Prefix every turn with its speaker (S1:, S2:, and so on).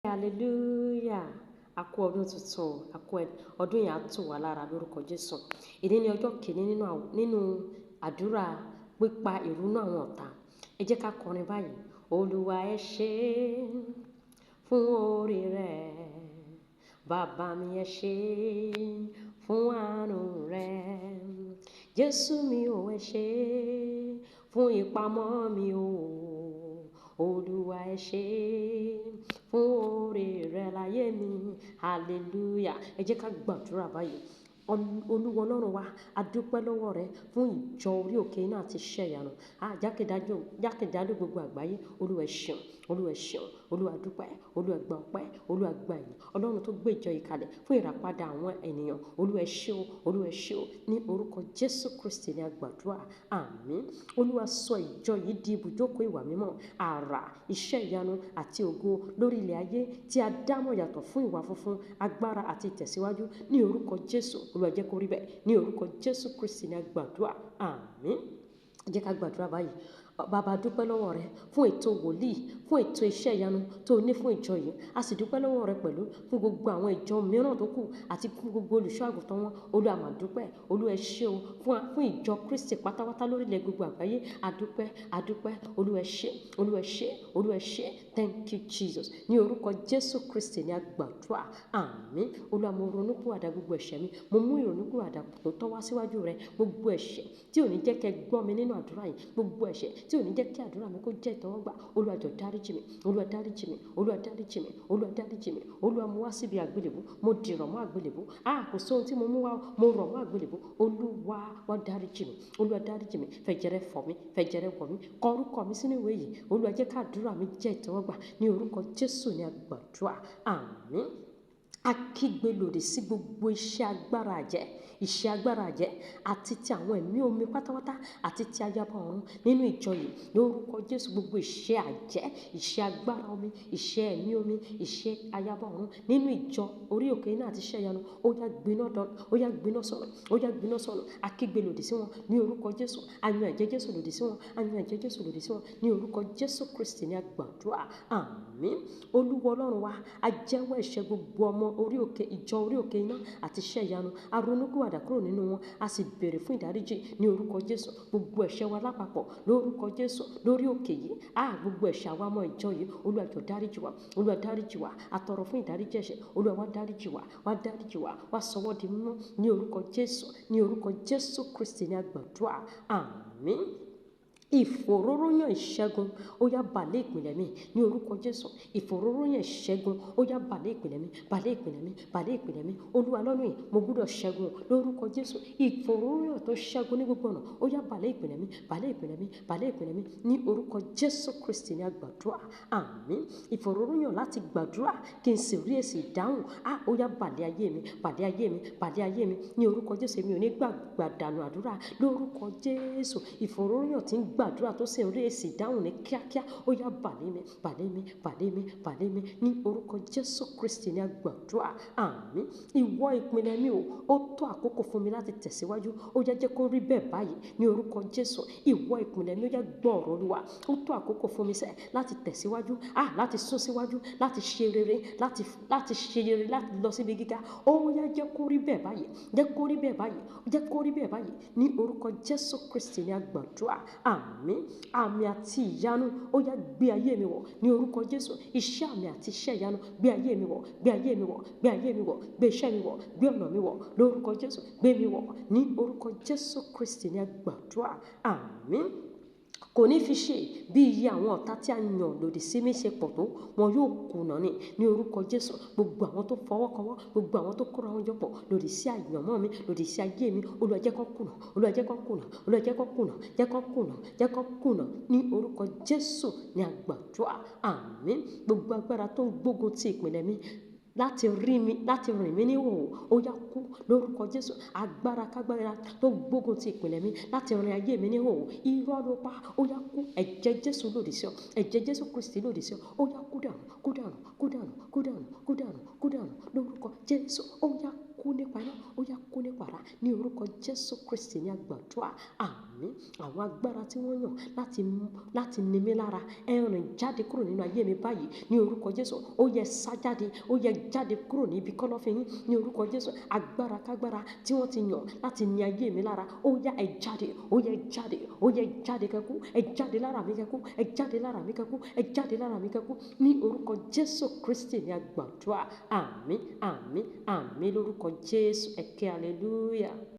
S1: Hallelujah. A kú ọdún tuntun, a kú ọdún yìí á tù wá lára lórúkọ Jésù. Èní ni ọjọ́ kìíní nínú àdúrà pípa ìrunú àwọn ọ̀tá. Ẹ jẹ́ ká kọrin báyìí. Olúwa ẹ ṣé fún oore rẹ̀. Bàbá mi ẹ ṣé fún àánú rẹ̀. Jésù mi ò ẹ ṣé fún ìpamọ́ mi o. Olúwa ẹ ṣé fún oore rẹ̀ láyé mi. Hallelujah. Ẹ jẹ́ ká gbàdúrà báyìí. Olúwa Ọlọ́run wa, a dúpẹ́ lọ́wọ́ rẹ fún ìjọ orí òkè iná àti iṣẹ́ ìyanu. Jákèjádò gbogbo àgbáyé. Olúwa ẹ ṣeun, Olúwa ẹ ṣeun, Olúwa dúpẹ́, Olúwa gba ọpẹ́, Olúwa gba ìyìn. Ọlọ́run tó gbé ìjọ yìí kalẹ̀ fún ìràpadà àwọn ènìyàn. Olúwa ẹ ṣé o, Olúwa ẹ ṣé o. Ní orúkọ Jésù Kristi ni a gbàdúrà. Àmín. Olúwa sọ ìjọ yìí di ibùjókòó ìwà mímọ́, àrà, iṣẹ́ ìyanu àti ògo lórí ilẹ̀ ayé tí a dámọ̀ yàtọ̀ fún ìwà funfun, agbára àti ìtẹ̀síwájú. Ní orúkọ Jésù, Olúwa jẹ́ kó rí bẹ́ẹ̀. Ní orúkọ Jésù Kristi ni a gbàdúrà. Àmín. Ẹ jẹ́ ká gbàdúrà báyìí. Bàbá, dúpẹ́ lọ́wọ́ rẹ fún ètò wòlíì, fún ètò iṣẹ́ ìyanu tó ní fún ìjọ yìí. A sì dúpẹ́ lọ́wọ́ rẹ pẹ̀lú fún gbogbo àwọn ìjọ mìíràn tó kù àti fún gbogbo olùṣọ́ àgùntàn wọn. Olúwa máa dúpẹ́, Olúwa ẹ ṣé o fún ìjọ Kristi pátápátá lórílẹ̀ gbogbo àgbáyé. A dúpẹ́, a dúpẹ́, Olúwa ẹ ṣé, Olúwa ẹ ṣé, Olúwa ẹ ṣé. Thank you, Jesus. Ní orúkọ Jésù Kristi ni a gbàdúrà. Àmín. Olúwa, mo ronúpìwàdà gbogbo ẹ̀ṣẹ̀ mi. Mo mú ìrònúpìwàdà tó tọ́ wá síwájú rẹ. Gbogbo ẹ̀ṣẹ̀ tí ò ní jẹ́ kí ẹ gbọ́ mi nínú àdúrà yìí. Gbogbo ẹ̀ṣẹ̀ tí ò ní jẹ́ kí àdúrà mi kó jẹ́ ìtẹ́wọ́gbà. Olúwa jọ̀ọ́ dáríjì mi. Olúwa dáríjì mi. Olúwa dáríjì mi. Olúwa dáríjì mi. Olúwa, mú wá síbi àgbélébùú. Mo dìrọ̀ mọ́ àgbélébùú. Kò sí ohun tí mo mú wá. Mo rọ̀ mọ́ àgbélébùú. Olúwa, wá dáríjì mi. Olúwa dáríjì mi. Fẹ̀jẹ̀ rẹ fọ̀ mí. Fẹ̀jẹ̀ rẹ wọ̀ mí. Kọ orúkọ mi sínú ìwé yìí. Olúwa jẹ́ ká àdúrà mi jẹ́ ìtẹ́wọ́gbà. Ní orúkọ Jésù ni a gbàdúrà. Àmín. A kígbe lòdì sí gbogbo iṣẹ́ agbára àjẹ́, iṣẹ́ agbára àjẹ́ àti ti àwọn ẹ̀mí omi pátápátá àti ti ayaba ọ̀run nínú ìjọ yìí. Lórúkọ Jésù, gbogbo iṣẹ́ àjẹ́, iṣẹ́ agbára omi, iṣẹ́ ẹ̀mí omi, iṣẹ́ ayaba ọ̀run nínú ìjọ orí òkè iná àti iṣẹ́ ìyanu, ó yá gbiná dán, ó yá gbiná sọnù, ó yá gbiná sọnù. A kígbe lòdì sí wọn ní orúkọ Jésù. A yan ẹ̀jẹ̀ Jésù lòdì sí wọn, a yan ẹ̀jẹ̀ Jésù lòdì sí wọn ní orúkọ Jésù Kristi ni a gbàdúrà. Àmín. Olúwa Ọlọ́run wa, a jẹ́wọ́ ẹ̀ṣẹ̀ gbogbo ọmọ orí òkè, ìjọ orí òkè iná àti iṣẹ́ ìyanu. A ronúpìwàdà kúrò nínú wọn, a sì béèrè fún ìdáríjì ní orúkọ Jésù. Gbogbo ẹ̀ṣẹ̀ wa lápapọ̀ lórúkọ Jésù lórí òkè yìí. Gbogbo ẹ̀ṣẹ̀ àwa ọmọ ìjọ yìí, Olúwa jọ̀ọ́ dáríjì wa, Olúwa dáríjì wa. A tọrọ fún ìdáríjì ẹ̀ṣẹ̀. Olúwa wá dáríjì wa, wá dáríjì wa, wá sọ wọ́n di mímọ́ ní orúkọ Jésù. Ní orúkọ Jésù Kristi ni a gbàdúrà. Àmín. Ìfòróróyàn ìṣẹ́gun ó yá bà lé ìpìlẹ̀ mi ní orúkọ Jésù. Ìfòróróyàn ìṣẹ́gun ó yá bà lé ìpìlẹ̀ mi, bà lé ìpìlẹ̀ mi, bà lé ìpìlẹ̀ mi. Olúwa, lọ́dún yìí mo gbúdọ̀ ṣẹ́gun lórúkọ Jésù. Ìfòróróyàn tó ṣẹ́gun ní gbogbo ọ̀nà ó yá bà lé ìpìlẹ̀ mi, bà lé ìpìlẹ̀ mi, bà lé ìpìlẹ̀ mi ní orúkọ Jésù Kristi ni a gbàdúrà. Àmín. Ìfòróróyàn láti gbàdúrà kí n sì rí èsì ìdáhùn, ó yá bà lé ayé mi, bà lé ayé mi, bà lé ayé mi ní orúkọ Jésù. Èmi ò ní gbàdànù àdúrà lórúkọ Jésù. Ìfòróróyàn tí ń gbàdúrà tó sì ń rí èsì ìdáhùn ní kíákíá, ó yá bà lé mi, bà lé mi, bà lé mi, bà lé mi ní orúkọ Jésù Kristi ni a gbàdúrà. Àmín. Ìwọ ìpìlẹ̀ mi o, ó tó àkókò fún mi láti tẹ̀síwájú. Ó yá jẹ́ kó rí bẹ́ẹ̀ báyìí ní orúkọ Jésù. Ìwọ ìpìlẹ̀ mi, ó yá gbọ́ ọ̀rọ̀ Olúwa. Ó tó àkókò fún mi sẹ́ láti tẹ̀síwájú, láti sún síwájú, láti ṣe rere, láti ṣe rere, láti lọ síbi gíga. Ó yá jẹ́ kó rí bẹ́ẹ̀ báyìí, jẹ́ kó rí bẹ́ẹ̀ báyìí, jẹ́ kó rí bẹ́ẹ̀ báyìí ní orúkọ Jésù Kristi ni a gbàdúrà. Àmín. Àmì àti ìyanu ó yá gbé ayé mi wọ̀ ní orúkọ Jésù. Iṣẹ́ àmì àti iṣẹ́ ìyanu gbé ayé mi wọ̀, gbé ayé mi wọ̀, gbé ayé mi wọ̀, gbé iṣẹ́ mi wọ̀, gbé ọ̀nà mi wọ̀ lórúkọ Jésù, gbé mi wọ̀ ní orúkọ Jésù Kristi ni a gbàdúrà. Àmín. Kò ní fi ṣe bí iye àwọn ọ̀tá tí a yàn lòdì sí mi ṣe pọ̀ tó, wọn yóò kùnà ní orúkọ Jésù. Gbogbo àwọn tó fọwọ́kọwọ́, gbogbo àwọn tó kóra wọn jọ pọ̀ lòdì sí àyànmọ́ mi, lòdì sí ayé mi, Olúwa jẹ́ kó kùnà, Olúwa jẹ́ kó kùnà, Olúwa jẹ́ kó kùnà, jẹ́ kó kùnà, jẹ́ kó kùnà ní orúkọ Jésù ni a gbàdúrà. Àmín. Gbogbo agbára tó ń gbógun ti ìpìlẹ̀ mi láti rí mi, láti rìn mí ní ìhòhò, ó yá kú lórúkọ Jésù. Agbára kágbára tó gbógun ti ìpìlẹ̀ mi láti rìn ayé mi ní ìhòhò, irọ́ ló pa, ó yá kú. Ẹ̀jẹ̀ Jésù lòdì sí ọ, ẹ̀jẹ̀ Jésù Kristi lòdì sí ọ, ó yá kú dànù, kú dànù, kú dànù, kú dànù, kú dànù, kú dànù lórúkọ Jésù. Ó yá kú nípa iná, ó yá kú nípa àrá ní orúkọ Orúkọ Jésù Kristi ní àgbàdua. Àmín. Àwọn agbára tí wọ́n yàn láti ní mi lára, ẹ rìn jáde kúrò nínú ayé mi báyìí ní orúkọ Jésù. Ó yẹ sá jáde, ó yẹ jáde kúrò níbi kọ́lọ́fín yín ní orúkọ Jésù. Agbára kágbára tí wọ́n ti yàn láti ní ayé mi lára, ó yá ẹ jáde, ó yẹ jáde, ó yẹ jáde kẹ́kú, ẹ jáde lára mi kẹ́kú, ẹ jáde lára mi kẹ́kú, ẹ jáde lára mi kẹ́kú ní orúkọ Jésù Kristi ní àgbàdua. Àmín, àmín, àmín lórúkọ Jésù. Ẹ ké hallelujah.